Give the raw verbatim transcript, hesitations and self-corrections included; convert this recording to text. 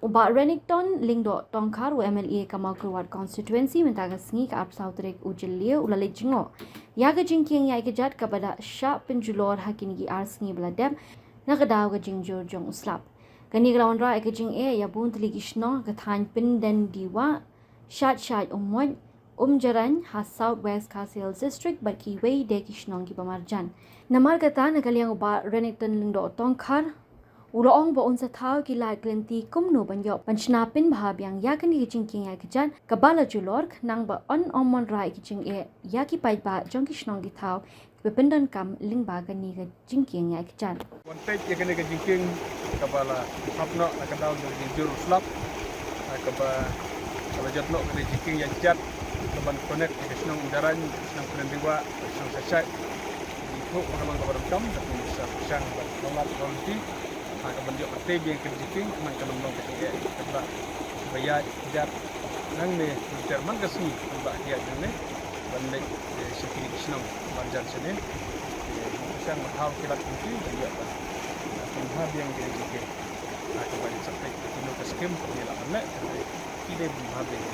U Bah Renikton Lyngdoh Tongkhar, u M L A ka Mawkyrwat Constituency, mynta ka sngi ka arphew saw tarik u Jylliew u la leit jngoh ïa ka jingkieng ïaid kjat kaba la shah pynjulor ha kine ki ar sngi ba la dep na ka daw ka jingjur jong u slap. Kane ka la wanrah ïa ka jingeh ïa bun tylli ki shnong ha ka thaiñ Pyndendiwah, Shaid Shaid Umweit, Umjarain ha South West Khasi Hills District bad kiwei de ki shnong kiba marjan. Namar kata, na ka liang u Bah Renikton Lyngdoh Tongkhar u la ong ba un sa thaw ki lad ki lynti kumno ban ïoh ban shna pynbha biang ïa kane ka jingkieng ïaid kjat kaba la julor, khnang ba un ym wanrah ïa ka jingeh ïa ki paidbah jong ki shnong ki thaw kiba pyndonkam lyngba kane ka jingkieng ïaid kjat. Wan peit ïa kane ka jingkieng kaba la hap noh na ka daw jong ka jingjur u slap, ha kaba ka la jot noh kane ka jingkieng ïaid kjat kaban connect ïa ka shnong Umjarain, ka shnong Pyndendiwah, ka shnong Shaid Shaid. Ngi ïathuh ba ka long kaba donkam, da kaba sa pyrshang ban ïoh lad ïoh lynti ha kaban ïoh ban tei biang ïa kane ka jingkieng, khnang kan ym long ka jingeh, kaba ïaid kjat nangne, mynta man ka sngi kaba ïaid nangne ban leit, eh, sha kine ki shnong marjan shane. Eh, ngi pyrshang ban thaw ki lad ki lynti ban ïoh ban, eh, pynbha biang ïa kane ka jingkieng. Ha kaba ngi sa peit kumno ka skim kaba ngi lah ban leh, kaba ngi dei ban pynbha biang.